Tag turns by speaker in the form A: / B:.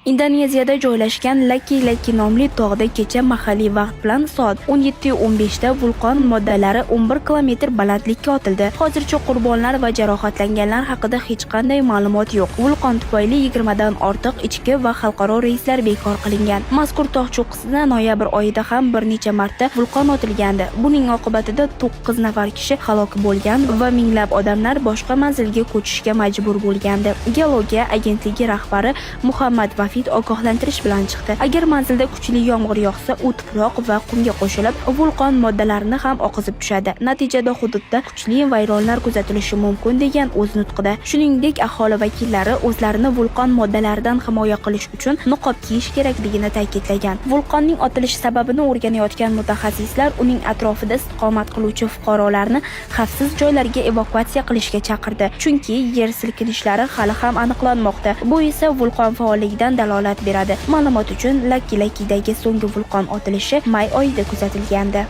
A: Indoneziyada joylashgan Laki-Laki nomli tog'da kecha mahalliy vaqt bilan soat 17:15 da vulqon moddalari 11 kilometr balandlikka otildi. Hozircha qurbonlar va jarohatlanganlar haqida hech qanday ma'lumot yo'q. Vulqon tufayli 20 dan ortiq ichki va xalqaro reyslar bekor qilingan. Mazkur tog' cho'qqisida noyabr oyida ham bir necha marta vulqon otilgandi. Buning oqibatida 9 nafar kishi halok bo'lgan va minglab odamlar boshqa manzilga ko'chishga majbur bo'lgandi. Geologiya agentligi rahbari Muhammad Vafid ogohlantirish bilan chiqdi. Agar manzilda kuchli yomg'ir yog'sa, u tuproq va qumga qo'shilib, vulqon moddalarini ham oqizib tushadi. Natijada hududda kuchli vayronlar kuzatilishi mumkin, degan o'z nutqida. Shuningdek, aholi vakillari o'zlarini vulqon moddalaridan himoya qilish uchun niqob kiyish kerakligini ta'kidlagan. Vulqonning otilishi sababini o'rganayotgan mutaxassislar uning atrofida istiqomat qiluvchi fuqarolarni xavfsiz joylarga evakuatsiya qilishga chaqirdi. Chunki yer silkinishlari hali ham aniqlanmoqda. Bu esa vulqon faolligidan dalolat beradi. Ma'lumot uchun, Laki-Lakidagi so'nggi vulqon otilishi may oyida kuzatilgandi.